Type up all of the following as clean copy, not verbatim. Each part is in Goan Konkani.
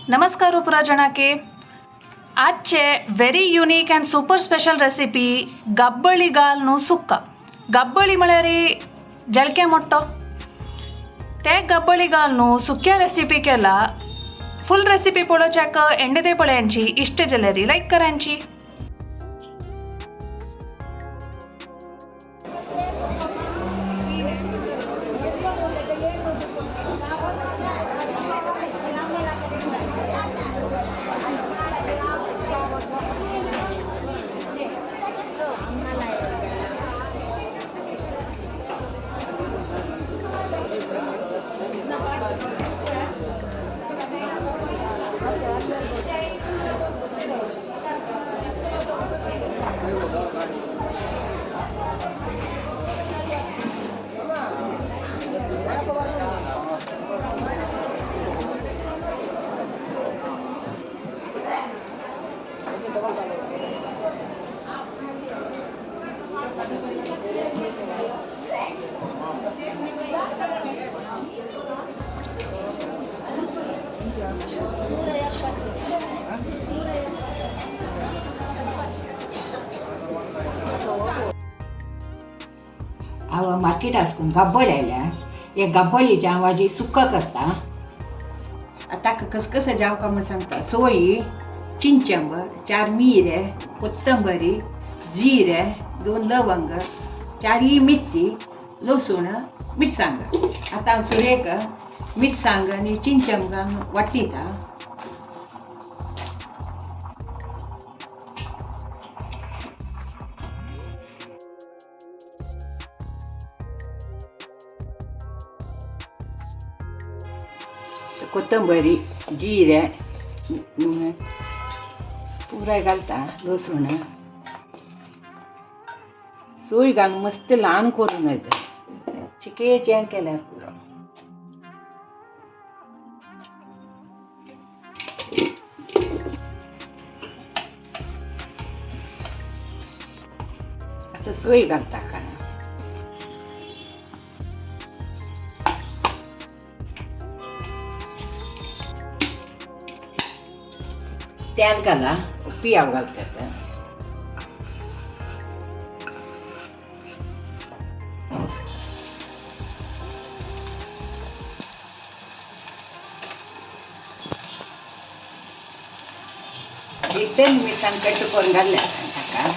नमस्कार उपरा जणाके। आजचे very unique and super special recipe गब्बळी घालून सुक्का। गब्बळी म्हळ्यार जलके मोट्टो ते गब्बळी घालून सुक्या रेसिपी केला। फुल रेसिपी पळोवच्याक एंडे पळयांची इष्ट जाल्यार लायक करांची। हांव मार्केट आसकून गब्बळ आयल्या। हे गब्बळीच्या हांव भाजी सुक्का करता। आतां कसकस जावका म्हण सांगता। सोयी, चिंचंब, 4 मिरे, कोत्तंबरी, जिरे, 2 लवंग, 4 मिरची, लसूण, मिरसांग। आतां हांव सुरेक मिरसांग आनी चिंचंब वाटिता। कोत्तंबरी, जिरे पुराय घालता, लसूण सोय घालून मस्त ल्हान करून येता। चिकेचें केल्यार पुरो। आतां सोय घालता खाणा। तेल घाला, पियाव घालतात। तेल मिरसांग कट करून घातल्या ताका।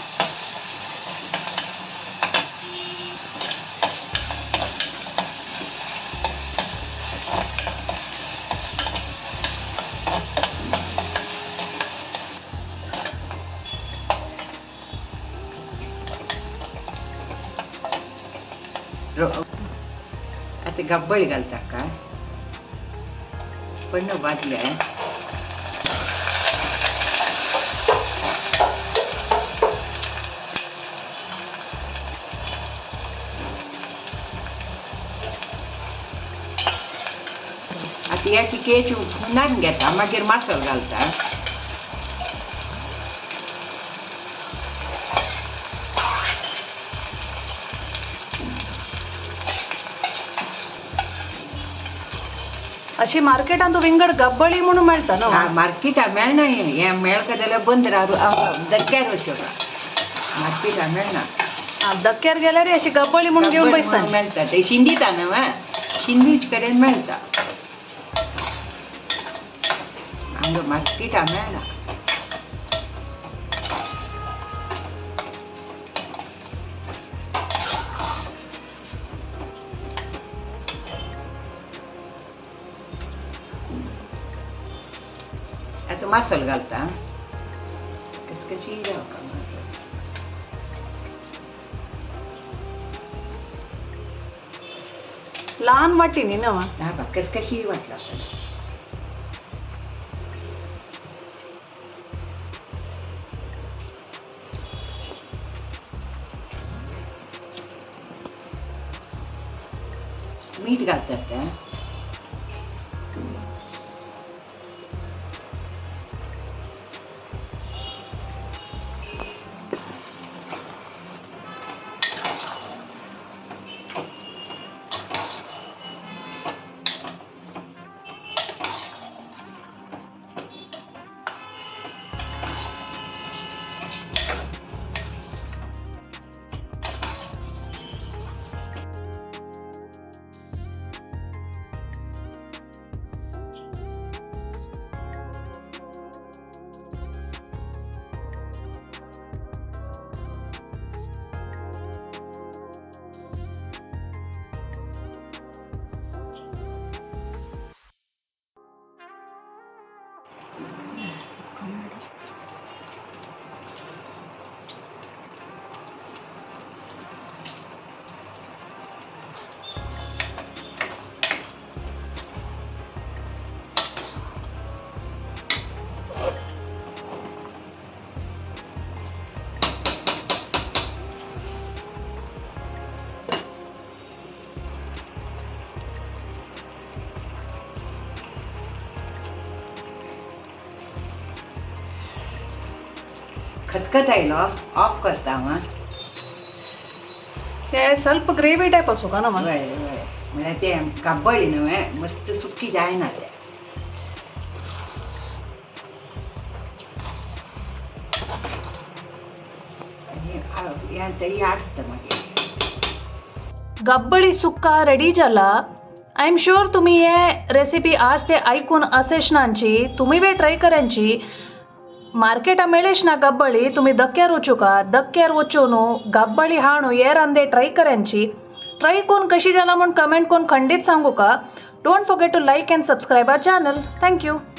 आता गब्बळी घालता का पण भाजले। आता या चिकेची हुनान घेता, मागीर मासल घालता। अशी मार्केटांत विंगड गब्बळी म्हणून मेळटा न्हू? मार्केटात मेळना हें, मेळका जाल्यार बंद धक्क्यार वचप, मार्केटात मेळना। धक्क्यार गेल्यार अशी गब्बळी म्हणून घेवन बसता मेळटा। ते शिंदीता न्हू, शिंदीच कडेन मेळटा, हांगा मार्केटात मेळना। आता मासल घालता, कसकशी जावका मासल। ल्हान वाटी न्ही न्हू? हा, कसकशी वाटला। मीठ घालतात। खतखत आयलो, ऑफ करता हांव. ते ಸ್ವಲ್ಪ ग्रेवी टायप असो का ना मग? हय हय, म्हळ्यार ते गाब्बळी न्हय, मस्त सुकी जायना ते. आनी हें तरी आटता मागीर. गब्बळी सुक्का रेडी जाला. I am sure तुम्ही हे रेसिपी आज ते ऐकून असेशनांची तुम्ही बी ट्राय करांची. मार्केटा मेळेश ना गब्बळी, तुम्ही धक्क्यार वचूका. धक्क्यार वचून गब्बळी हाणू हे रांदे ट्राय करांची. ट्राय करून कशी जाला म्हूण कमेंट करून खंडीत सांगू का. Don't forget to like and subscribe our channel. Thank you.